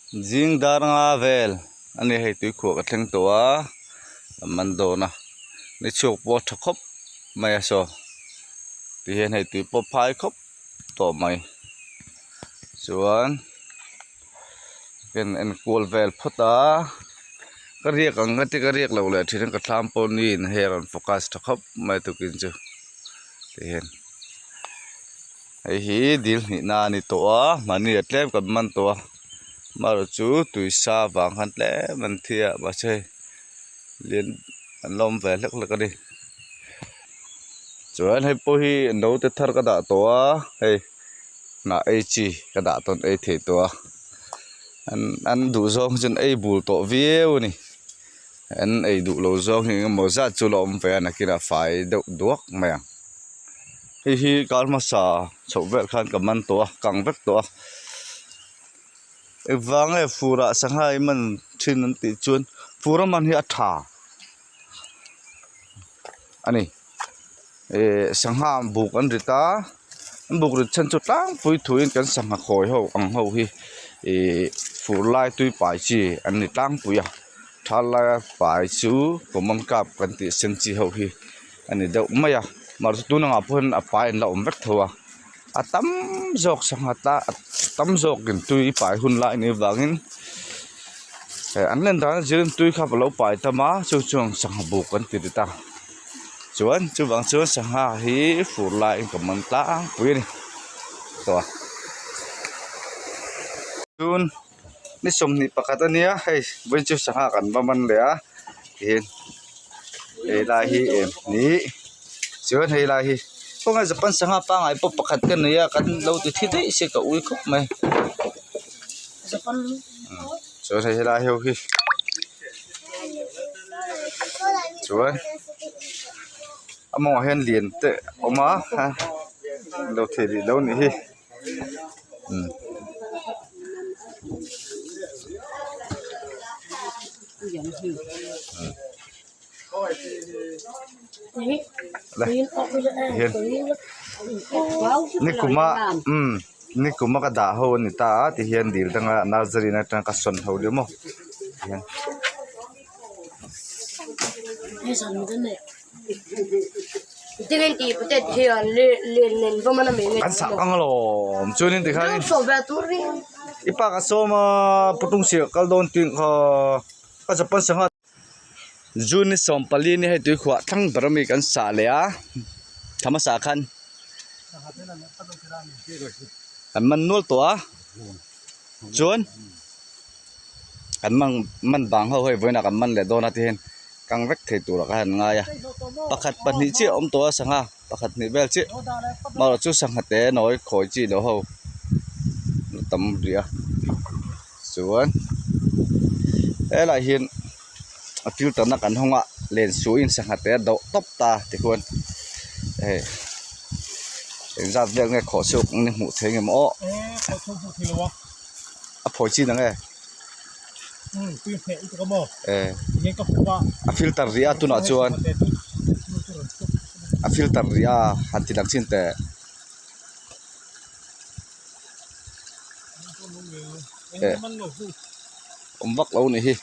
Zing dar nga vel a ni hei tuikhuah ka thleng tawh a a man dawn a ni chhuak pawh a tha khawp mai a saw ti hian hei tui pawh phai khawp tawh mai chuan kan en kual vel phawt a ka riak ang ka ti ka riak loh leh thin a ka thlam pawh ni in hei a rawn focus tha khawp mai tukin chu ti hian. Hei hi dil hnihna a ni tawh a mahni ah tlem kan man tawh a amaherawh chu tui sa vang khan tlem an thi a mahse lian an la awm ve hlek hlek a ni chuan hei pawh hi naute thar ka dah tawh a hei hnah ei chi ka dah tawn ei thei tawh a an an duh zawng hi chuan ei bul tawh viau a ni an ei duh lo zawng hi eng emaw zat chu la awm ve a nakinah fai deuh duak mai ang. Hei hi kar hmasa chhoh vel khan ka man tawh a kang vek tawh a engvang nge fur ah sangha hi man thin an tih chuan fur a man hi a tha a ni ih sangha buk an rit a an buk rit chhan chu tlangpui thuin kan sangha khawi ho ang ho hi ih fur lai tui pai chi an ni tlangpui a thal laia pai chu common carp kan tih sen chi ho hi. A ni deuh mai a mahse tun angah pawh hian a pai an la awm vek tho a a tam zawk sangha ta a tam zawkin tui pai hun lai anih avangin eh an len dan azirin tui kha a lo pai tam a chu chuan sangha buk an ti ta chuan chuvang chuan sangha hi fur laiin ka man tlangpui a ni tawh a chun ni 21 a nia hei vawiin chu sangha kan va man leh a tihian hei lai hi em ni chuan hei lai hi khawnge japan sangha pangngai pawh pakhat ka nei a kan lo ti thi daih se ka ui khawp mai chuan hei helai ho hi chuan a mawngah hian lian te a awm a lo thei rih lo a nih hi. Nikuma umm nikuma ka dah ho a ni ta a tihian dil danga nursery na atang ka sawn ho leh maw tihian. An sah kang alawm chuanin tikhanin i pa ka sawm a putung siah kal dawn tih kha ka japan sangha June ni 14 ni hei tuikhuah thlang ber ami kan sah leh a thla hmasa khan an man nual tawh a chuan kan man man bang ho hei vawiinah kan man leh dawn a tihian kang vek thei turah ka han ngai a pakhat pahnih chiah a awm tawh a sangha pakhat hnih vel chiah amaherawh chu sangha te nawi khawi chi loh ho a tam rih a chuan helaiah hian a filter na kan hawng a len suihin sangha te a dawh tawp ta tikhuan hei engzat vel nge khawh chhuak ang ni hmuh theih ang em aw a phawi chin ang e. A filter rih a tunah chuan a filter rih a han ti lang chin teh. Awm vak lo a nih hi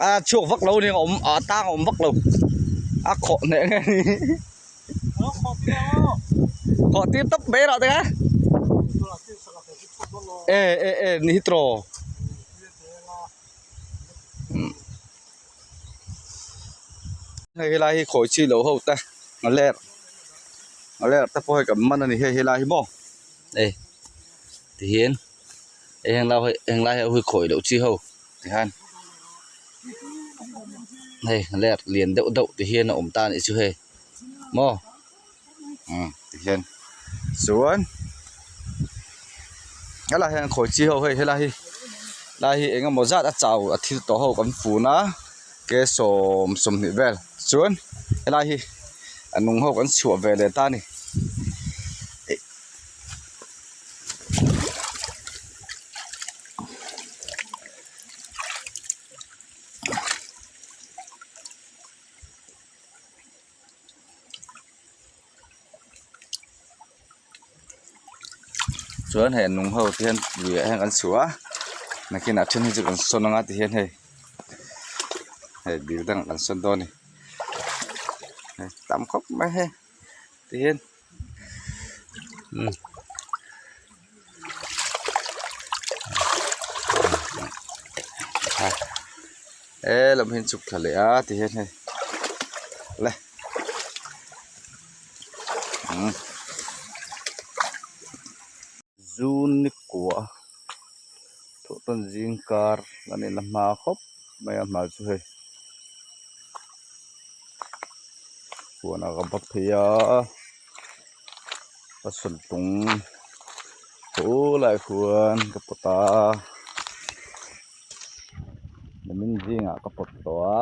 a chhuak vak lo a ni awm a tang a awm vak lo a khawh hneh nge ni. Khawh tir tawp mai rawh te kha e e e ni hi tawh hei helai hi khawi chi lo ho te a ler a ler te pawh hei kan man a ni hei helai hi maw hei tihian heng lai heng lai ho hi khawi loh chi ho tihian hei ler lian deuh deuh ti hian a awm ta a nih chu hei maw umm tihian chuan helaiah hian khawi chi ho hei helai hi lai hi eng emaw zat a chau a thil tawh ho kan fun a ke 20 vel chuan helai hi a nung ho kan chhuah ve leh ta a ni. Chuan hei a nung ho te hian luiah hian kan chhuah a nakinah then hi chu kan sawn anga ti hian hei hei dil dangah kan sawn dawn a ni hei tam khawp mai hei ti hian umm. He lam hi an chhuk thla leh a ti hian hei le umm zu ni kua thawh tawn zing kar a ni la hma khawp mai a hma chu hei huanah ka va phei a ka sawntlung khulaiah khuan ka pawt a nimin zingah ka pawt tawh a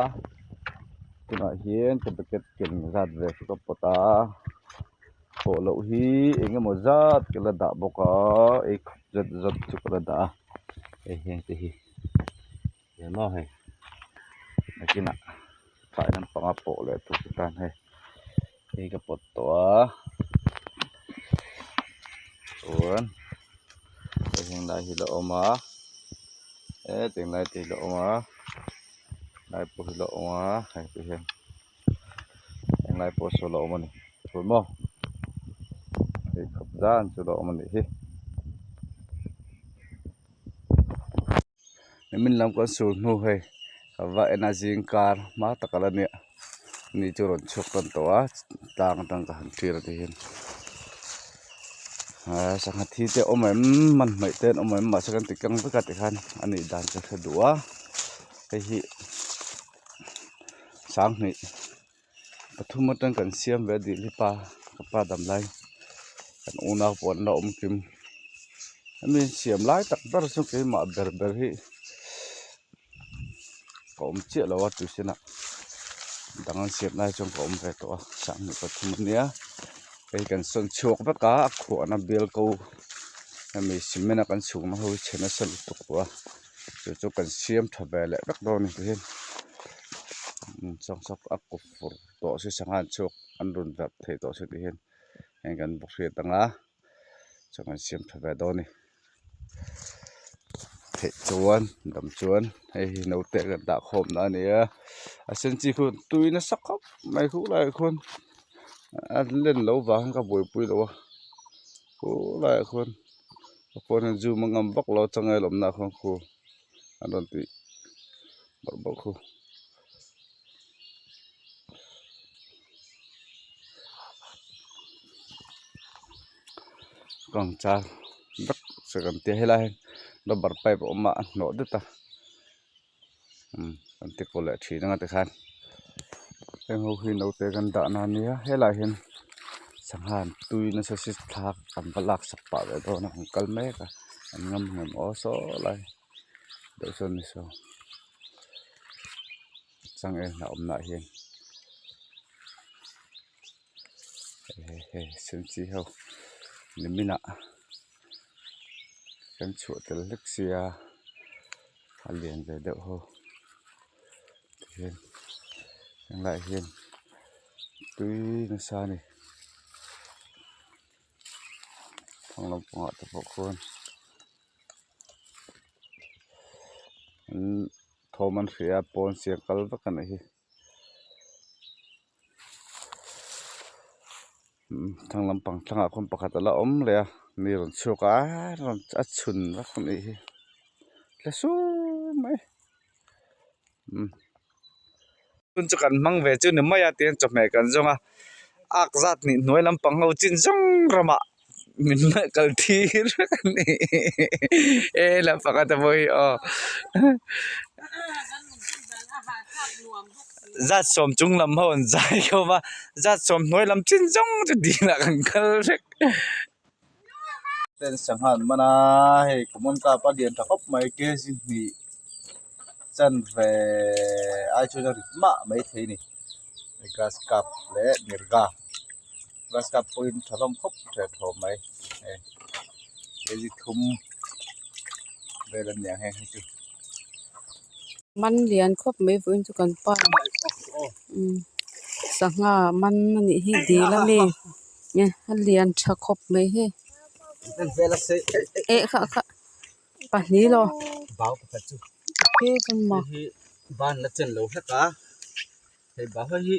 tunah hian ka bucket ken zat ve chu ka pawt a. Pawh loh hi eng emaw zat ka la dah bawk a ei khat zat zat chu ka la dah a hei heng te hi eng maw hei nakinah tlai lampanga pawh leh tur te tan hei hei ka pawt tawh a chuan hei heng lai hi la awm a hetiang lai te hi la awm a lai pawh hi la awm a hei te hian. Englai pawh saw la awm a ni tun maw hei khawp zan chu la awm a nih hi nimin lam kan sur hnu hei ka va en a zing kar hma tak a la nia ni chu rawn chhuak tan tawh a tlang atang ka han thlir a ti hian ahh sangha thi te a awm em hman hmaih te an awm em mahse kan ti kang vek a tikhan a nih dan chu hre duh a hei hi. Sanghnih pathum atang kan siam ve a dil hi pa ka pa dam lai kan unau pawh an la awm kim hemi siam lai tak ber chu keimah ber ber hi ka awm chiah lo a tuition ah dang an siam lai chuan ka awm ve tawh a sanghnih pathum ania hei kan sawn chhuak vek a a khuahna bial ko hemi cement a kan chhungna ho hi chhe nasa lutuk tawh a. Chu chu kan siam tha ve leh vek dawn a ni tihian sawng sawk a kawp fur tawh si sangha an chhuak an rawn verh thei tawh si tihian heng kan va hriat ang a chuan kan siam tha ve dawn a ni theih chuan dam chuan hei hi naute kan dah khawm na a ni a a sen chi khu tui nasa khawp mai khu laiah khuan a len loh vang hian ka buaipui lo a khulaiah khuan. A phone hian zoom a ngam vak lo a changel awmna ah khuan khu an rawn tih bawrh bawrh khu. Kang char vek chu kan tia helai hian rubber pipe a awm a a hnawh det a umm kan ti kaw leh thin anga tikhan heng ho hi naute kan dah na ania helaiah hian sangha an tui nasa si thla kan va laksak pah ve dawn a an kal mek a an ngam ngam aw saw lai deuh sawn ni saw changel hnah awmna ah hian hei senchi ho nimin ah kan chhuah tel hlek sia. A lian ve deuh ho tihian helaiah hian tui nasa a ni thlang lampangah te pawh khuan an thawm an hria a pawn siam kal vek a nih hi. Thlang lampang thlangah khuan pakhat a la awm leh a mi rawn chhuak a rawn a chhun vak a nih hi tle sur mai umm hun chu kan hmang ve chu ni mai a tihian chawhmeh kan zawng a ak zat hnih hnuai lampang ho chin zawng ramah min la kal tir vek a ni e lampang a te pawh hi aw zat sawm chung lam ho an zai khawm a zat sawm hnuai lam chin zawng chu dil ah kan kal vek ten sangha an man a hei common cup a lian tha khawp mai kg hnih chanve ai chuan a rit mah maithei a ni grass cup leh mirga. Grass cup pawhin tha hlawm khawp teh thawm mai hei kg thum vel an niang heng hi chu. Man lian khawp mai vawiin chu kan pa sangha man a nih hi dil a mi a lian tha khawp mai hei. Eh kha kha pahnih lo bau pakhat chu he kan mak hi ban la chen lo hlek a hei bau hi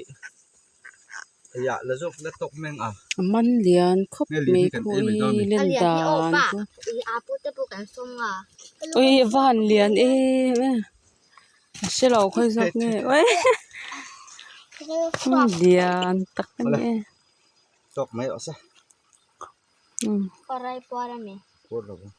hei ah la zawk la tawk meng a a man lian khawp Nge lian mai hi kan khu ei mai i dawn a ni. len dan chu ui a va han lian em em a hre lo khawi zawk nge lian tak a ni e. Tawk mai rawh se. Um. Parai puar a mi. Puar lo ang.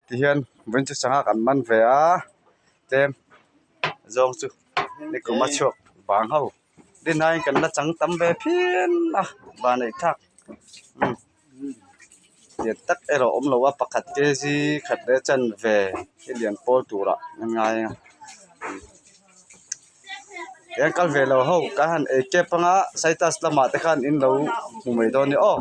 Tihian vawiin chu sangha kan man ve a tlem zawng chu nikum a chhuak vang ho dinaiin kan la chang tam ve phian a vanneih thlak umm lian tak erawh a awm lo a pakhat kg khat leh chanve hi lian pawl turah an ngai a hian kal ve lo ho kan han ei kep anga saitas lamah te khan in lo hmu mai dawn a ni aw.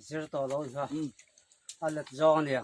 Zir tawh lo kha a let zawng a nia.